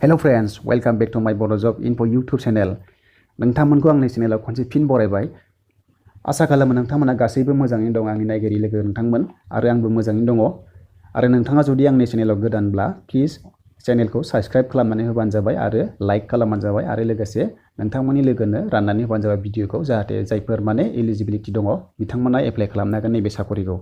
Hello friends, welcome back to my Bodo Job Info YouTube channel. नोंथांमोनखौ आंनि चेनेलाव खनसे फिन बरायबाय। आसा खालामो नोंथांमोना गासैबो मोजाङैनो दं आंनि नायगिरि लोगो नोंथांमोन आरो आंबो मोजाङैनो दङ। आरो नोंथाङा जुदि आंनि चेनेलाव गोदानब्ला प्लिज चेनेलखौ साबस्क्राइब खालामनानै होबानो जाबाय आरो लाइक खालामबानो जाबाय आरो लोगोसे नोंथांमोननि लोगोनो राननानै होबानो जाबाय भिडिअखौ जाहाथे जायफोर एलिजिबिलिटि दङ बिथांमोना एप्लाइ खालामनो हागोन नैबे साखरिखौ।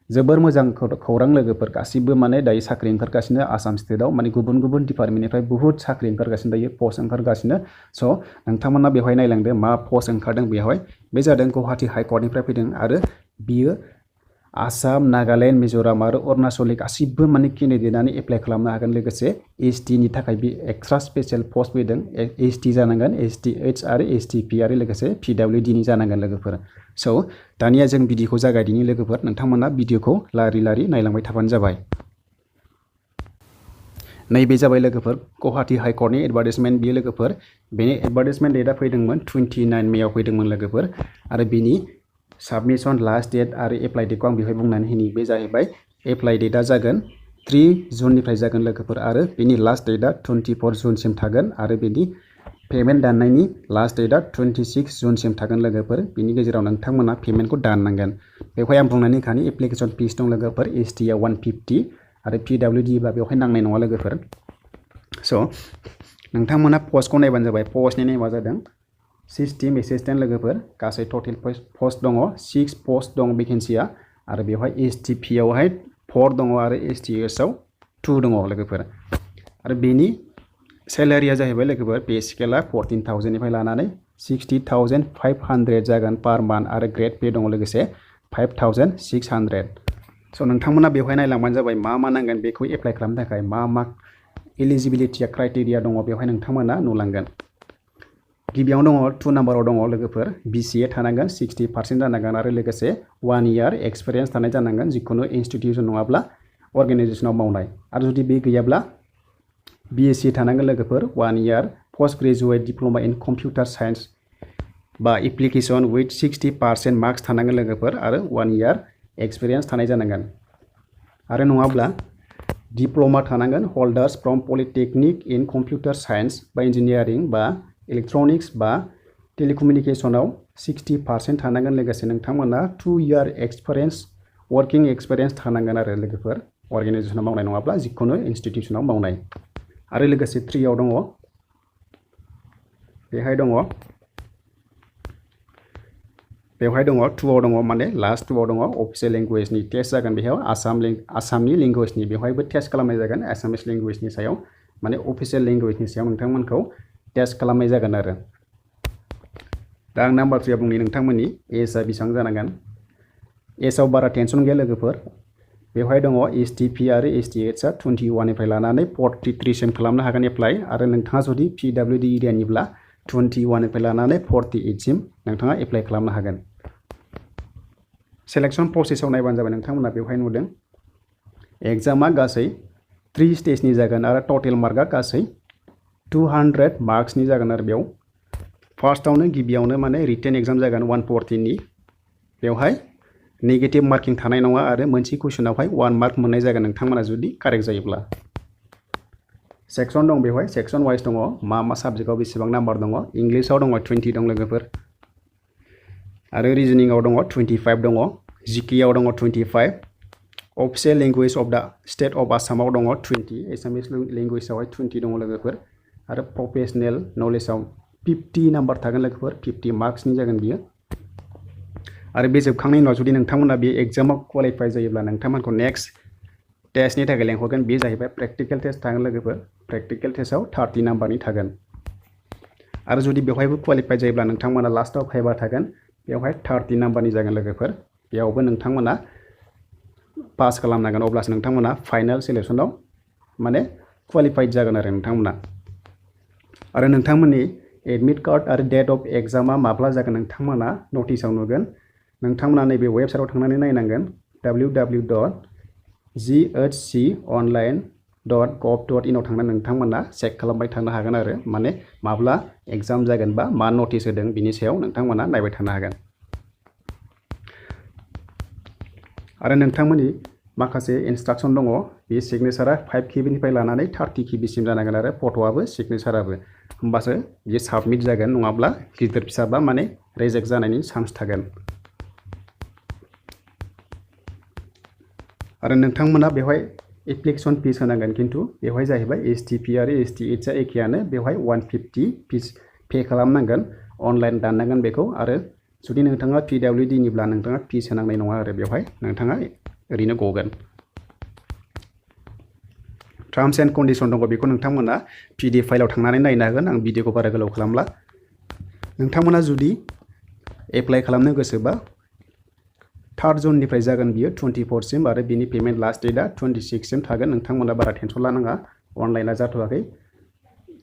जोबोर मोजां खौरां लोगोफोर गासिबो दायो साख्रि ओंखारगासिनो आसाम स्टेटआव गुबुन गुबुन डिपार्टमेन्टनिफ्राय बहुत साख्रि ओंखारगासिनो दायो पस्ट ओंखारगासिनो स' नोंथांमोना बेवहाय नायलांदो मा पस्ट ओंखारदों बेवहाय बे जादों गुवाहाटी हाइ कर्टनिफ्राय फैदों आरो बियो आसाम नागालेण्ड मिज'राम आरो अरुणाचलनि गासिबो केन्डिडेटआनो एप्लाइ खालामनो हागोन लोगोसे एसटि नि थाखाय बे एक्सट्रा स्पेशल पस्ट फैदों एसटि जानांगोन एसटिएच आरो एसटिपि आरो लोगोसे पिडब्लिउडि नि जानांगोन लोगोफोर। स' दानिया जों भिडिअखौ जागायदिनि लोगोफोर नोंथांमोना भिडिअखौ लारि लारि नायलांबाय थाबानो जाबाय। नैबे जाबाय लोगोफोर गुवाहाटी हाइ कर्टनि एडभार्टाइजमेन्ट बियो लोगोफोर बेनि एडभार्टाइजमेन्ट डेटआ फैदोंमोन 29 मेआव फैदोंमोन लोगोफोर आरो बिनि साबमिशन लास्ट डेट आरो एप्लाइ डेटखौ आं बेवहाय बुंनानै होनि बे जाहैबाय एप्लाइ डेटआ जागोन 3 जुननिफ्राय जागोन लोगोफोर आरो बिनि लास्ट डेटआ 24 जुनसिम थागोन आरो बिनि पेमेन्ट दाननायनि लास्ट डेटआ 26 जुनसिम थागोन लोगोफोर। बिनि गेजेराव नोंथांमोना पेमेन्टखौ दाननांगोन। बेवहाय आं बुंनानै होखानि एप्लिकेसन फिस दं लोगोफोर एसटि आ 150 आरो पिडब्लिउडि बा बेवहाय नांनाय नङा लोगोफोर। स' नोंथांमोना पस्टखौ नायबानो जाबाय। पस्टनि नेमा जादों सिस्टेम एसिस्टेन्ट लोगोफोर गासै टटेल पस्ट दङ 6 पस्ट दं भेकेन्सिया आरो बेवहाय एसटिपि आवहाय 4 दङ आरो एसटिएच आव 2 दङ लोगोफोर आरो बेनि सेलारिया जाहैबाय लोगोफोर पे स्केला 14,000 निफ्राय लानानै 60,500 जागोन पार मान्थ आरो ग्रेड पे दङ लोगोसे 5,600। स' नोंथांमोना बेवहाय नायलांबानो जाबाय मा नांगोन बेखौ एप्लाइ खालामनो थाखाय मा एलिजिबिलिटिया क्राइटेरिया दङ बेवहाय नोंथांमोना नुलांगोन। गिबियावनो दङ 2 नाम्बाराव दङ लोगोफोर BCA थानांगोन 60% जानांगोन आरो लोगोसे 1 इयार एक्सपिरियेन्स थानाय जानांगोन जिखुनु इनस्टिटिउसन नङाब्ला अर्गेनाइजेसनाव मावनाय आरो जुदि बे गैयाब्ला BSc थानांगोन लोगोफोर 1 इयार पोस्ट ग्रेजुएट डिप्ल'मा इन कम्पिउटार साइन्स बा एप्लिकेसन विथ 60% मार्क्स थानांगोन लोगोफोर आरो 1 इयार एक्सपिरियेन्स थानाय जानांगोन आरो नङाब्ला डिप्ल'मा थानांगोन holders from polytechnic in computer science बा इन्जिनियारिं बा इलेक्ट्रनिक्स बा टेलिकमिउनिकेसनाव 60% थानांगोन लोगोसे नोंथांमोना 2 इयार एक्सपिरियेन्स वर्किं एक्सपिरियेन्स थानांगोन आरो लोगोफोर अर्गेनाइजेसनाव मावनाय नङाब्ला जिखुनु इनस्टिटिउसनाव मावनाय आरो लोगोसे 3 आव दङ बेवहाय दङ 2 आव दङ लास्ट 2 आव दङ अफिसियेल लेंगुवेजनि टेस्ट जागोन बेयाव आसामनि लेंगुवेजनि बेवहायबो टेस्ट खालामनाय जागोन एसामिस लेंगुवेजनि सायाव अफिसियेल लेंगुवेजनि सायाव नोंथांमोनखौ टेस्ट खालामनाय जागोन आरो दा आं नाम्बार 3 बुंनि नोंथांमोननि एजआ बेसेबां जानांगोन। एजआव बारा टेनसन गैया लोगोफोर बेवहाय दङ एसटिपि आरो एसटिएचआ 21 निफ्राय लानानै 43 सिम खालामनो हागोन एप्लाइ आरो नोंथाङा जुदि पिडब्लिउडि एरियानिब्ला 21 निफ्राय लानानै 48 सिम नोंथाङा एप्लाइ खालामनो हागोन। सेलेक्सन प्रसेसआव नायबानो जाबाय नोंथांमोना बेवहाय नुदों एग्जामा गासै 3 स्टेजनि जागोन आरो टटेल मार्कआ गासै 200 मार्क्सनि जागोन आरो बेयाव फार्स्टआवनो गिबियावनो रिटेन एग्जाम जागोन 140 नि बेवहाय नेगेटिभ मार्किं थानाय नङा आरो मोनसे कुइसनावहाय 1 मार्क मोननाय जागोन नोंथांमोना जुदि कारेक्ट जायोब्ला। सेक्सन दं बेवहाय सेक्सन वाइज दङ मा साबजेक्टआव बेसेबां नाम्बार दङ। इंलिसाव दङ 20 दं लोगोफोर आरो रिजनिंआव दङ 25 दङ जिकेआव दङ 25 अफिसियेल लेंगुवेज अफ द स्टेट अफ आसामाव दङ 20 एसामिस लेंगुवेजआवहाय 20 दङ लोगोफोर आरो प्रोफेशनेल नलेजाव 50 नाम्बार थागोन लोगोफोर 50 मार्क्सनि जागोन बियो आरो बे जोबखांनायनि उनाव जुदि नोंथांमोना बे एग्जामाव क्वालिफाइ जायोब्ला नोंथांमोनखौ नेक्स्ट टेस्टनि थाखाय लेंहरगोन बे जाहैबाय प्रेक्टिकेल टेस्ट थागोन लोगोफोर प्रेक्टिकेल टेस्टआव 30 नाम्बारनि थागोन आरो जुदि बेवहायबो क्वालिफाइ जायोब्ला नोंथांमोना लास्टआव भाइभा थागोन बेवहाय 30 नाम्बारनि जागोन लोगोफोर बेयावबो नोंथांमोना पास खालामनांगोन अब्लासो नोंथांमोना फाइनाल सिलेक्सनाव क्वालिफाइड जागोन आरो नोंथांमोननि एडमिट कार्ड आरो डेट अफ एग्जामा माब्ला जागोन नोंथांमोना नटिसआव नुगोन नोंथांमोना नैबे वेबसाइटआव थांनानै नायनांगोन www.ghconline.gov.in आव थांनानै नोंथांमोना चेक खालामबाय थानो हागोन आरो माब्ला एग्जाम जागोन बा मा नटिस होदों बिनि सायाव नोंथांमोना नायबाय थानो हागोन आरो नोंथांमोननि माखासे इन्सट्राक्सन दङ बे सिगनेचारा 5 KB निफ्राय लानानै 30 KB सिम जानांगोन आरो फट'आबो सिगनेचाराबो होमबासो बियो साबमिट जागोन नङाब्ला गिदिर फिसाबा माने रिजेक्ट जानायनि चान्स थागोन आरो नोंथांमोना बेवहाय एप्लिकेशन फिस होनांगोन खिन्थु बेवहाय जाहैबाय STP आरो STH आ एखेयानो बेवहाय 150 फिस पे खालामनांगोन अनलाइन दाननांगोन बेखौ आरो जुदि नोंथाङा PWD निब्ला नोंथाङा फिस होनांनाय नङा आरो बेवहाय नोंथाङा ओरैनो गगोन टर्म्स एन्ड कन्डिशन दङ बेखौ नोंथांमोना PDF फाइलाव थांनानै नायनो हागोन आं भिडिअखौ बारा गोलाव खालामला नोंथांमोना जुदि एप्लाइ खालामनो गोसोबा 3 जुननिफ्राय जागोन बियो 24 सिम आरो बिनि पेमेन्ट लास्ट डेटआ 26 सिम थागोन नोंथांमोना बारा टेनसन लानाङा अनलाइनआ जाथ'वाखै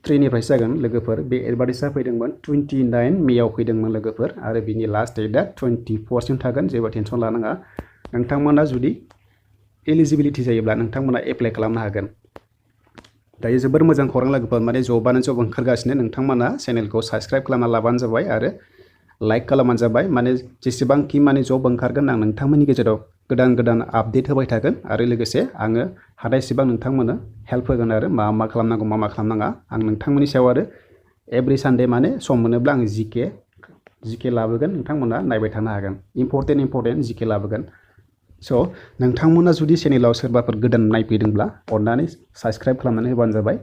3 निफ्राय जागोन लोगोफोर बे एडभार्टाइजआ फैदोंमोन 29 मेआव फैदोंमोन लोगोफोर आरो बिनि लास्ट डेटआ 24 सिम थागोन जेबो टेनसन लानाङा नोंथांमोना जुदि एलिजिबिलिटि जायोब्ला नोंथांमोना एप्लाइ खालामनो हागोन दायो जोबोर मोजां खौरां लोगोफोर माने जबानो जब ओंखारगासिनो नोंथांमोना चेनेलखौ साबस्क्राइब खालामना लाबानो जाबाय आरो लाइक खालामबानो जाबाय माने जेसेबांखि माने जब ओंखारगोन आं नोंथांमोननि गेजेराव गोदान गोदान आपडेट होबाय थागोन आरो लोगोसे आङो हानायसेबां नोंथांमोननो हेल्प होगोन आरो मा खालामनांगौ मा खालामनाङा आं नोंथांमोननि सायाव आरो एभरि सानडे माने सम मोनोब्ला आं जिके लाबोगोन नोंथांमोना नायबाय थानो हागोन इम्परटेन्ट जिके लाबोगोन स' नोंथांमोना जुदि चेनेलाव सोरबाफोर गोदान नायफैदोंब्ला अननानै साबस्क्राइब खालामनानै होबानो जाबाय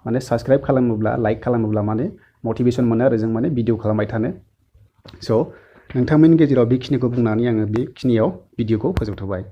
माने साबस्क्राइब खालामोब्ला लाइक खालामोब्ला माने मटिभेसन मोनो आरो जों माने भिडिअ खालामबाय थानो स' नोंथांमोननि गेजेराव बेखिनिखौ बुंनानै आङो बेखिनियाव भिडिअखौ फोजोबथ'बाय